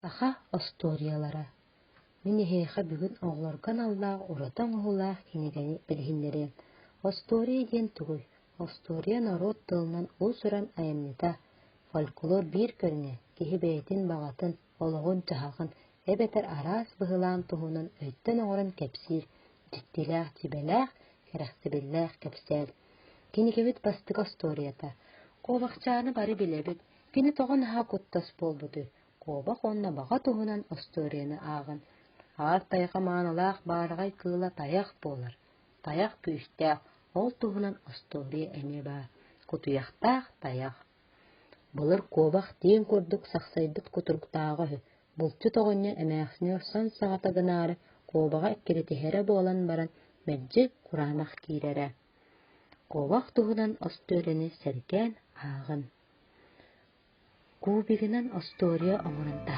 Саха остуоруйалара Мин эһиэхэ бүгүн оҕолорго аналлаах ураты оҥоһуулаах кинигэни билиһиннэриэм. Остуоруйа диэн тугуй? Остуоруйа норуот тылынан уус-уран айымньыта, фольклор биир көрүҥэ, киһи бэйэтин баҕатын, олоҕун-дьаһаҕын эбэтэр араас быһылаан туһунан өйтөн оҥорон кэпсиир дьиктилээх-дьибэлээх, кэрэхсэбиллээх кэпсээл. Кинигэбит бастакы остуоруйата. Куобахчааны бары билэбит. Кини тоҕо наһаа куттас буолбутуй? Куобах уонна баҕа туһунан остуоруйаны ааҕан, аар тайҕа маанылаах баараҕай кыыла тайах буолар. Тайах күүстээх, ол туһунан остуоруйа эмиэ баар. Кутуйахтаах тайах. Былыр куобах тииҥ курдук сахсайбыт кутуруктааҕа үһү. Булчут оҕонньор эмээхсини сон саҕата гынаары куобаҕы эккирэтиһэрэ буолан баран, мэлдьи кураанах киирэрэ. Куобах туһунан остуоруйаны сэргээн ааҕын. Кубигынан остуоруйа оҥорон таһаарыы.